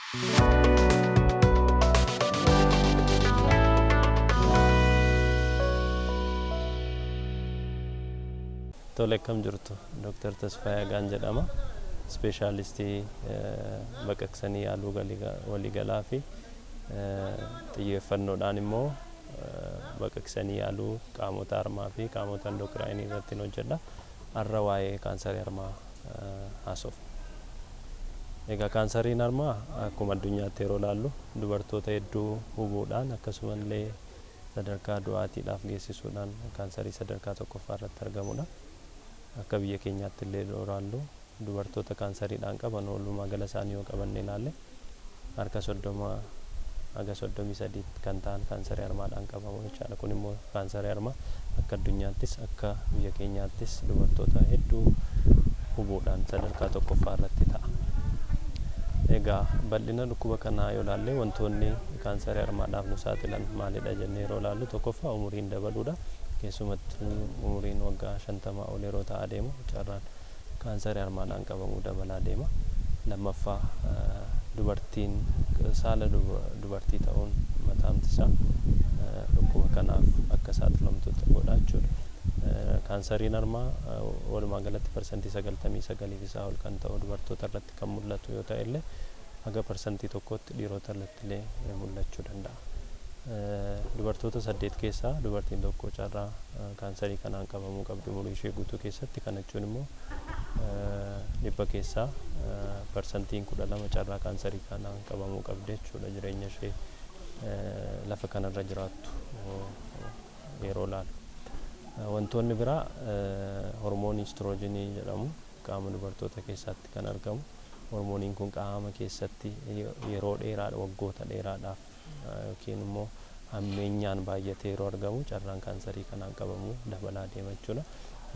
Tole, akkam jirtu? Dooktar Tasfaayee Agaan jedhama. Ispeeshaalistii baqaqsanii yaaluu waliigalaa fi xiyyeeffannoodhaan immoo baqaqsanii yaaluu qaamota harmaa fi qaamota endookiraayinii irratti hojjedha. Har'a waa'ee kaansarii harmaa haasofna. Egaa kaansariin harmaa akkuma addunyaatti yeroo ilaallu dubartoota hedduu hubuudhaan, akkasumallee sadarkaa du'aatiidhaaf geessisuudhaan kaansarii sadarkaa tokkoffaa irratti argamudha. Akka biyya keenyaatti illee yeroo ilaallu, dubartoota kaansariidhaan qaban walumaa gala isaanii yoo qabanne ilaalle, harka 30 haga 33 kan ta'an kaansarii harmaadhaan qabamu jechaadha. Kun immoo kaansarii harmaa akka addunyaattis akka biyya keenyaattis dubartoota hedduu hubuudhaan sadarkaa tokkoffaa irratti ta'a. Egaa bal'ina dhukkuba kanaa yoo ilaalle, wantoonni kaansarii harmaadhaaf nu saaxilan maalidha jennee yeroo ilaallu, tokkoffaa umuriin dabaluudha. Keessumattuu umuriin waggaa 50 ol yeroo ta'aa deemu carraan kaansarii harmaadhaan qabamuu dabalaa deema. Lammaffaa, dubartiin saala dubartii ta'uun mataamti isaa dhukkuba kanaaf akka saaxilamtu godha jechuudha. Kaansariin harmaa walumaa galatti 99% isaa ol kan ta'u dubartoota irratti kan mul'atu yoo ta'e illee, haga 1%tti dhiirota irratti illee mul'achuu danda'a. Dubartoota saddeet keessaa dubartiin tokko carraa kaansarii kanaan qabamuu qabdi umurii ishee guutuu keessatti. Kana jechuun immoo 100 keessaa 12% carraa kaansarii kanaan qabamuu qabdi jechuudha, jireenya ishee lafa kanarra jiraattu yeroo ilaalu. Wantoonni biraa, hormoonii istiroojiinii jedhamu qaama dubartoota keessatti kan argamu. Hormooniin kun qaama keessatti yeroo dheeraa, waggoota dheeraadhaaf yookiin immoo hammeenyaan baay'atee yeroo argamu, carraan kaansarii kanaan qabamuu dabalaa deema jechuudha.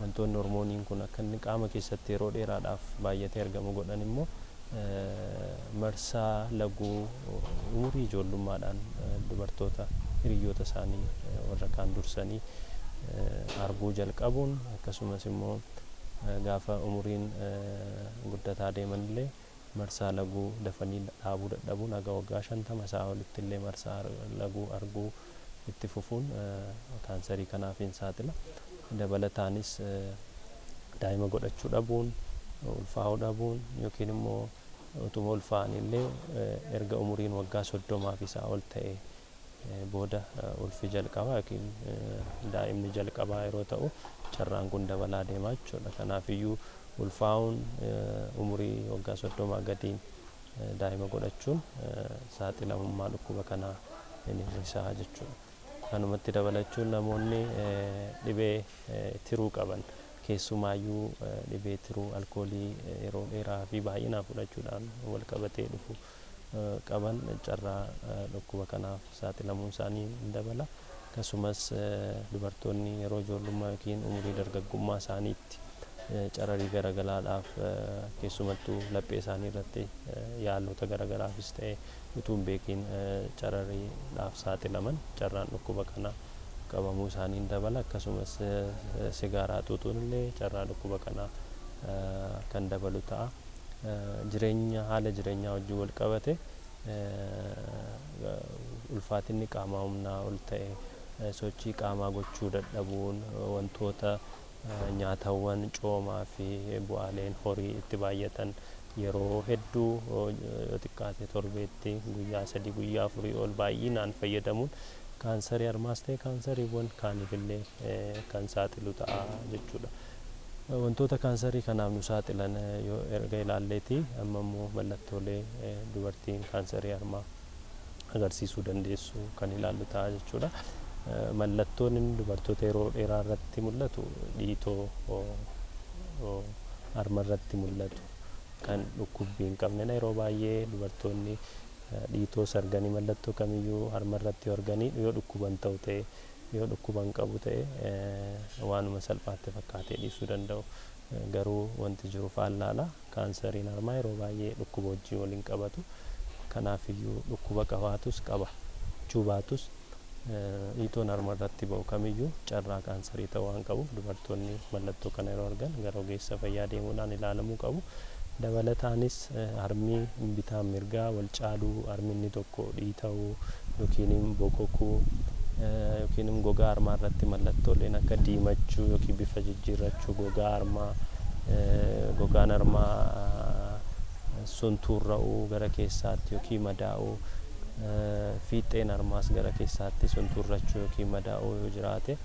Wantoonni hormooniin kun akka inni qaama keessatti yeroo dheeraadhaaf baay'atee argamu godhan immoo, marsaa laguu umurii ijoollummaadhaan dubartoota hiriyoota isaanii warra kaan dursanii arguu jalqabuun, akkasumas immoo gaafa umuriin guddataa deeman illee marsaa laguu dafanii dhaabuu dadhabuun, haga waggaa 50 isaa olitti illee marsaa laguu arguu itti fufuun kaansarii kanaaf hin saaxila. Dabalataanis daa'ima godhachuu dhabuun, ulfaa'uu dhabuun, yookiin immoo utuma ulfaa'an illee erga umuriin waggaa 30 fi isaa ol ta'e booda ulfi jalqabaa yookiin daa'imni jalqabaa yeroo ta'u carraan kun dabalaa deema jechuudha. Kanaafiyyuu ulfaa'uun umurii waggaa 30 gadiin daa'ima godhachuun saaxilamummaa dhukkuba kanaa ni hir'isaa jechuudha. Kanumatti dabalachuun, namoonni dhibee tiruu qaban, keessumaayyuu dhibee tiruu alkoolii yeroo dheeraa fi baay'inaan fudhachuudhaan wal qabatee dhufu qaban, carraa dhukkuba kanaaf saaxilamuun isaanii ni dabala. Akkasumas dubartoonni yeroo ijoollummaa yookiin umurii dargaggummaa isaaniitti cararii garagaraadhaaf, keessumattuu laphee isaanii irratti yaalota garagaraafis ta'e utuu hin beekiin carariidhaaf saaxilaman, carraan dhukkuba kana qabamuu isaanii ni dabala. Akkasumas sigaaraa xuuxuun illee carraa dhukkuba kanaa kan dabalu ta'a. Jireenya, haala jireenyaa wajjin wal qabate, ulfaatinni qaamaa humnaa ol ta'e, sochii qaamaa gochuu dadhabuun, wantoota nyaatawwan coomaa fi bu'aaleen horii itti baay'atan yeroo hedduu, yoo xiqqaate torbeetti guyyaa 3, guyyaa 4 ol baay'inaan fayyadamuun kaansarii harmaas ta'e kaansariiwwan kaaniif illee kan saaxilu ta'a jechuudha. Wantoota kaansarii kanaaf nu saaxilan yoo erga ilaalleeti, amma immoo mallattoolee dubartiin kaansarii harmaa agarsiisuu dandeessu kan ilaallu ta'a jechuudha. Mallattoon inni dubartoota yeroo dheeraa irratti mul'atu dhiitoo harma irratti mul'atu kan dhukkubbii hin qabnedha. Yeroo baay'ee dubartoonni dhiitoo arganii, mallattoo kamiyyuu harma irratti arganii, yoo dhukkuban ta'u ta'e, yoo dhukkuban qabu ta'e, waanuma salphaatti fakkaatee dhiisuu danda'u. Garuu wanti jiru faallaadha. Kaansariin harmaa yeroo baay'ee dhukkuba wajjin waliin qabatu. Kanaafiyyuu dhukkuba qabaatus qabachuu baatus, dhiitoon harma irratti ba'u kamiyyuu carraa kaansarii ta'uu waan qabuuf, dubartoonni mallattoo kana yeroo argan gara ogeessa fayyaa deemuudhaan ilaalamuu qabu. Dabalataanis harmi bitaa mirgaa wal caaluu, harmi inni tokko dhiita'uu yookiin bokokuu yookiin gogaa harmaa irratti mallattooleen akka diimachuu yookiin bifa jijjiirrachuu gogaa harmaa, gogaan harmaa suntuurra'uu gara keessaatti yookiin madaa'uu, fiixeen harmaas gara keessaatti suntuurrachuu yookiin madaa'uu yoo jiraate,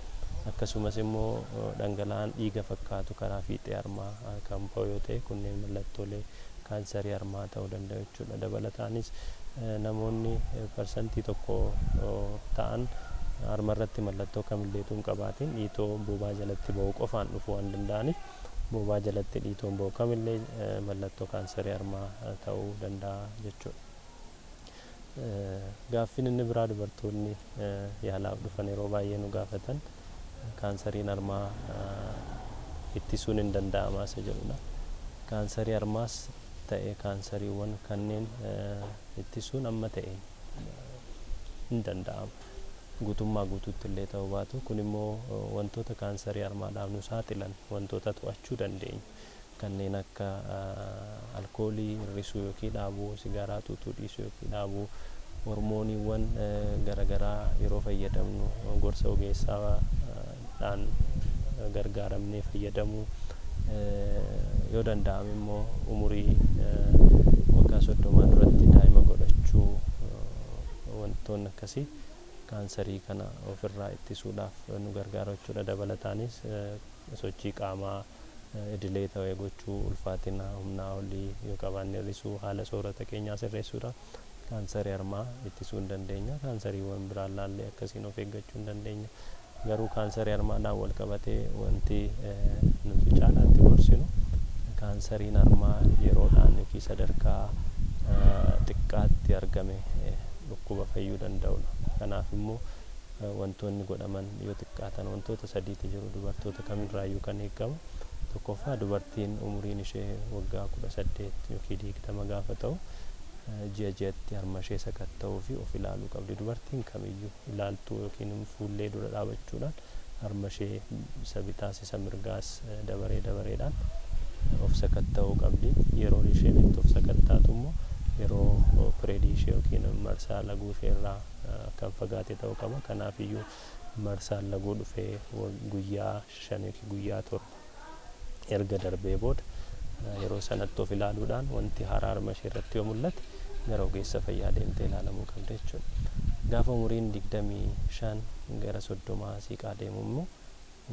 akkasumas immoo dhangala'aan dhiiga fakkaatu karaa fiixee harmaa kan ba'u yoo ta'e, kunneen mallattoolee kaansarii harmaa ta'uu danda'u jechuudha. Dabalataanis namoonni 1% ta'an harma irratti mallattoo kamillee utuu hin qabaatin dhiitoo bobaa jalatti ba'uu qofaan dhufuu waan danda'aniif, bobaa jalatti dhiitoon ba'u kamillee mallattoo kaansarii harmaa ta'uu danda'a jechuudha. Gaaffiin inni biraa dubartoonni yaalaaf dhufan yeroo baay'ee nu gaafatan kaansariin harmaa ittisuun hin danda'amaa isa jedhudha. Kaansarii harmaas ta'e kaansariiwwan kanneen ittisuun amma ta'e hin danda'amu. Guutummaa guutuutti illee ta'uu baatu, kun immoo wantoota kaansarii harmaadhaaf nu saaxilan wantoota to'achuu dandeenyu kanneen akka alkoolii hir'isuu yookiin dhaabuu, sigaaraa xuuxuu dhiisuu yookiin dhaabuu, hormooniiwwan garaagaraa yeroo fayyadamnu gorsa ogeessaadhaan gargaaramnee fayyadamuu, yoo danda'ame immoo umurii waggaa 30 duratti daa'ima godhachuu, wantoonni akkasii kaansarii kana ofirraa ittisuudhaaf nu gargaara jechuudha. Dabalataanis sochii qaamaa idilee ta'e gochuu, ulfaatina humnaa olii yoo qabaanne hir'isuu, haala soorata keenyaa sirreessuudha. Kaansarii harmaa ittisuu hin dandeenya. Kaansariiwwan biraan laallee akkasiin of eeggachuu hin dandeenya. Garuu kaansarii harmaadhaan wal qabatee wanti nuti caalaatti gorsinu, kaansariin harmaa yeroodhaan yookiin sadarkaa xiqqaatti argame dhukkuba fayyuu danda'udha. Kanaaf immoo wantoonni godhaman yoo xiqqaatan wantoota sadiitu jiru dubartoota kamirraayyuu kan eegamu. Tokkoffaa, dubartiin umuriin ishee waggaa 18 yookiin 20 gaafa ta'u ji'a ji'atti harma ishee sakatta'uu fi of ilaaluu qabdi. Dubartiin kamiyyuu ilaaltuu yookiin fuullee dura dhaabachuudhaan harma ishee isa bitaas isa mirgaas dabaree dabareedhaan of sakatta'uu qabdi. Yeroo isheen itti of sakattaatu immoo yeroo pireedii ishee yookiin marsaa laguu ishee irraa kan fagaate ta'uu qaba. Kanaafiyyuu marsaan laguu dhufee guyyaa 5 yookiin guyyaa 7 erga darbee booda yeroo sanatti of ilaaluudhaan wanti haaraa harma ishee irratti yoo mul'ate gara ogeessa fayyaa deemtee ilaalamuu qabda jechuudha. Gaafa umuriin 25 gara 30 siiqaa deemu immoo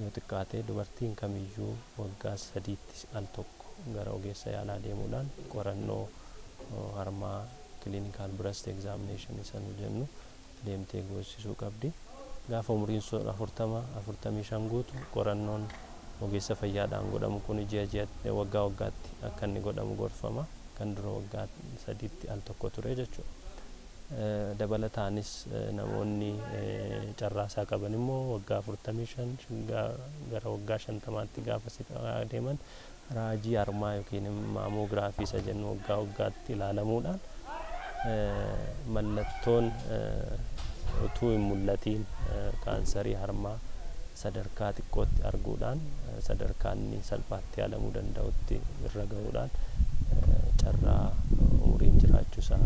yoo xiqqaate dubartiin kamiyyuu waggaa 3tti al tokko gara ogeessa yaalaa deemuudhaan qorannoo harmaa, clinical breast examination isa nu jennu, deemtee goosisuu qabdi. Gaafa umuriin 40, 45 guutu qorannoon ogeessa fayyaadhaan godhamu kun ji'a ji'atti, waggaa waggaatti akka inni godhamu gorfama. Kan dura waggaa 3tti al tokko ture jechuudha. Dabalataanis namoonni carraasaa qaban immoo waggaa 45 gara waggaa 50tti gaafa siqaa deeman raajii harmaa yookiin mammography isa jennu waggaa waggaatti ilaalamuudhaan mallattoon utuu hin mul'atiin kaansarii harmaa sadarkaa xiqqootti arguudhaan sadarkaa inni salphaatti yaalamuu danda'utti irra gahuudhaan carraa umuriin jiraachuusaa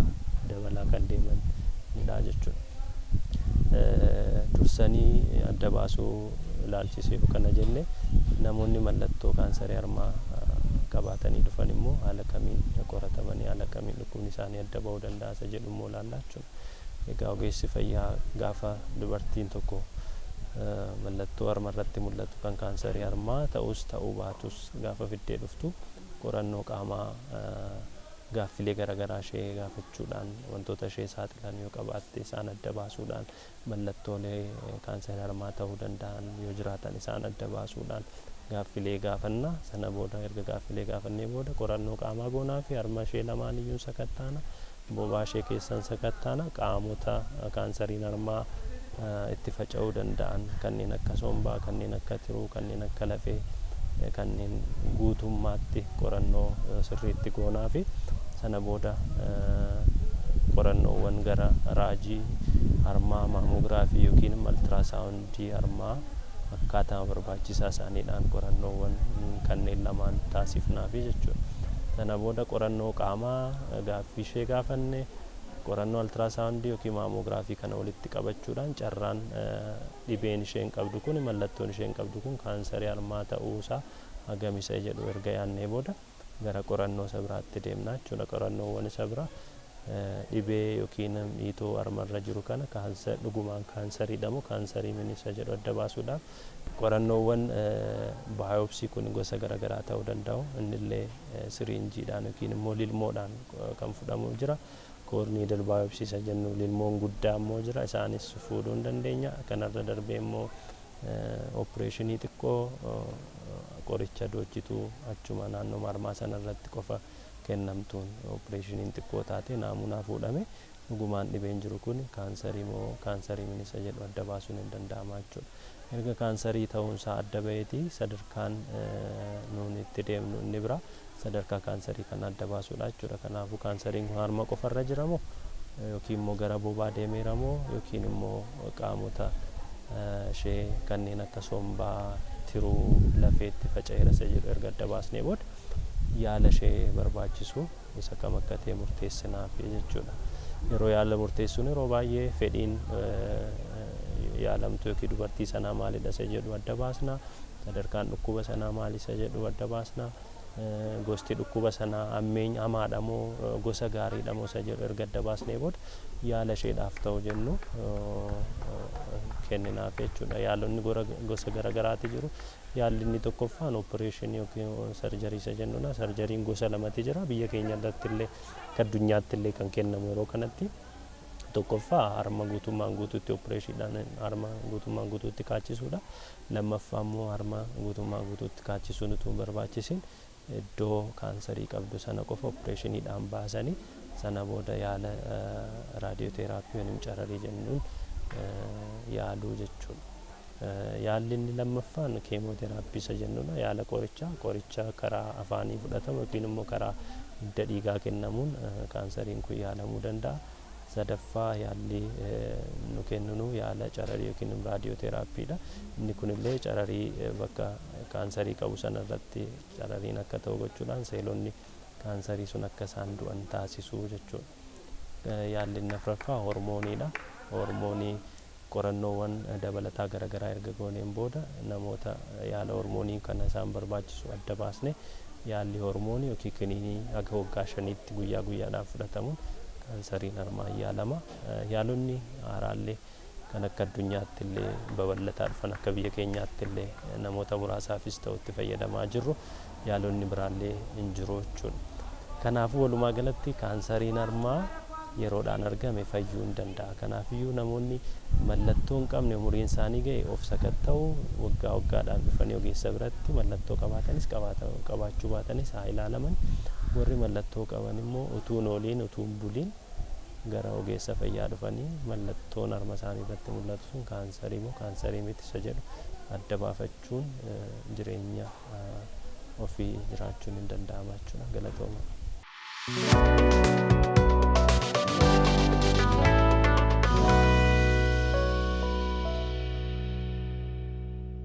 dabalaa kan deemanidha jechuudha. Dursanii adda baasuu ilaalchisee kana jenne, namoonni mallattoo kaansarii harmaa qabaatanii dhufan immoo haala kamiin qoratamanii haala kamiin dhukkubni isaanii adda bahuu danda'a isa jedhu immoo ilaallaa jechuudha. Egaa ogeessi fayyaa gaafa dubartiin tokko mallattoo harma irratti mul'atu kan kaansarii harmaa ta'us ta'uu baatus gaafa fiddee dhuftu, qorannoo qaamaa gaaffilee garaagaraa ishee gaafachuudhaan, wantoota ishee saaxilan yoo qabaatte isaan adda baasuudhaan, mallattoolee kaansarii harmaa ta'uu danda'an yoo jiraatan isaan adda baasuudhaan gaaffilee gaafanna. Sana booda, erga gaaffilee gaafannee booda, qorannoo qaamaa goonaa fi harma ishee lamaan iyyuu sakattaana, bobaa ishee keessan sakattaana, qaamota kaansariin harmaa itti faca'uu danda'an kanneen akka sombaa, kanneen akka tiruu, kanneen akka lafee kanneen guutummaatti qorannoo sirriitti goonaa fi sana booda qorannoowwan gara raajii harmaa, mammography yookiin ultrasound harmaa akkaataa barbaachisaa isaaniidhaan qorannoowwan kanneen lamaan taasifnaafi jechuudha. Sana booda qorannoo qaamaa gaaffii ishee gaafanne, qorannoo altiraasaawundii yookiin maammoogiraafii kana walitti qabachuudhaan carraan dhibeen isheen qabdu kun, mallattoon isheen qabdu kun kaansarii harmaa ta'uusaa hagam isa jedhu erga yaadnee booda gara qorannoo isa biraatti deemna jechuudha. Qorannoowwan isa biraa dhibee yookiin dhiitoo harmarra jiru kana dhugumaan kaansariidha moo kaansarii miti isa jedhu adda baasuudhaaf qorannoowwan baayopsii kun gosa garaagaraa ta'uu danda'u. Innillee siriinjiidhaan yookiin immoo lilmoodhaan kan fudhamu jira. Core needle biopsy isa jennu lilmoon guddaa immoo jira. Isaanis fuudhuu hin dandeenya. Kanarra darbee immoo opereeshinii xiqqoo qoricha doochituu achuma naannoo harmaa sanarratti qofa kennamtuun opereeshiniin xiqqoo taate naamunaa fuudhame dhugumaan dhibeen jiru kun kaansarii moo kaansarii miti isa jedhu adda baasuun hin danda'ama jechuudha. Erga kaansarii ta'uunsaa adda baheeti sadarkaan nuun itti deemnu inni bira sadarkaa kaansarii kana adda baasuudha jechuudha. Kanaafuu kaansariin kun harma qofarra jira moo yookiin immoo gara bobaa deemeera moo yookiin immoo qaamota ishee kanneen akka sombaa, tiruu, lafeetti faca'eera isa jedhu erga adda baasnee booda yaala ishee barbaachisu isa kam akka ta'e murteessinaaf jechuudha. Yeroo yaala murteessuun yeroo baay'ee fedhiin yaalamtu yookiin dubartii sanaa maalidha isa jedhu adda baasna. Sadarkaan dhukkuba sanaa maali isa jedhu adda baasna. Gosti dhukkuba sanaa hammeenya hamaadha moo gosa gaariidha moo isa jedhu erga adda baasnee booda yaala isheedhaaf ta'u jennu kenninaaf jechuudha. Yaalonni gosa garaagaraatu jiru. Yaalli inni tokkoffaan opereeshinii yookiin sarjarii isa jennudha. Sarjariin gosa lamatu jira. Biyya keenya irratti illee akka addunyaatti illee kan kennamu yeroo kanatti. Tokkoffaa harma guutummaan guutuutti opereeshiniidhaan harma guutummaan guutuutti kaachisuudha. Lammaffaa immoo harma guutummaan guutuutti kaachisuun utuu hin barbaachisin iddoo kaansarii qabdu sana qofa opereeshiniidhaan baasanii sana booda yaala raadiyooteraappii yookiin cararii jennuun yaaluu jechuudha. Yaalli inni lammaffaan keemooteraappii isa jennudha. Yaala qorichaa, qoricha karaa afaanii fudhatamu yookiin immoo karaa hidda dhiigaa kennamuun kaansariin kun yaalamuu danda'a. Sadaffaa yaalli nu kenninu yaala cararii yookiin raadiyooteraapiidha. Inni kunillee cararii bakka kaansarii qabu sanarratti carariin akka ta'u gochuudhaan seelonni kaansarii sun akka isaan du'an taasisuu jechuudha. Yaalli inni afuraffaa hormooniidha. Hormoonii qorannoowwan dabalataa garaagaraa erga gooneen booda namoota yaala hormoonii kana isaan barbaachisu adda baasne yaalli hormoonii yookiin kiniinii haga waggaa 5tti guyyaa guyyaadhaan fudhatamuun kaansariin harmaa yaalama. Yaalonni haaraallee kan akka addunyaatti illee babal'ataa dhufan, akka biyya keenyaatti illee namoota muraasaafis ta'u itti fayyadamaa jirru yaalonni biraallee hin jiru jechuudha. Kanaafuu walumaa galatti kaansariin harmaa yeroodhaan argame fayyuu hin danda'a. Kanaafiyyuu namoonni mallattoo hin qabne umuriin isaanii ga'e of sakatta'u, waggaa waggaadhaan dhufanii ogeessa biratti mallattoo qabaatanis qabaachuu baatanis haa ilaalaman. Warri mallattoo qaban immoo utuu hin ooliin utuu hin buliin gara ogeessa fayyaa dhufanii mallattoon harma isaanii irratti mul'atu sun kaansarii moo kaansarii miti isa jedhu adda baafachuun jireenya ofii jiraachuun hin danda'ama jechuudha. Galatooma.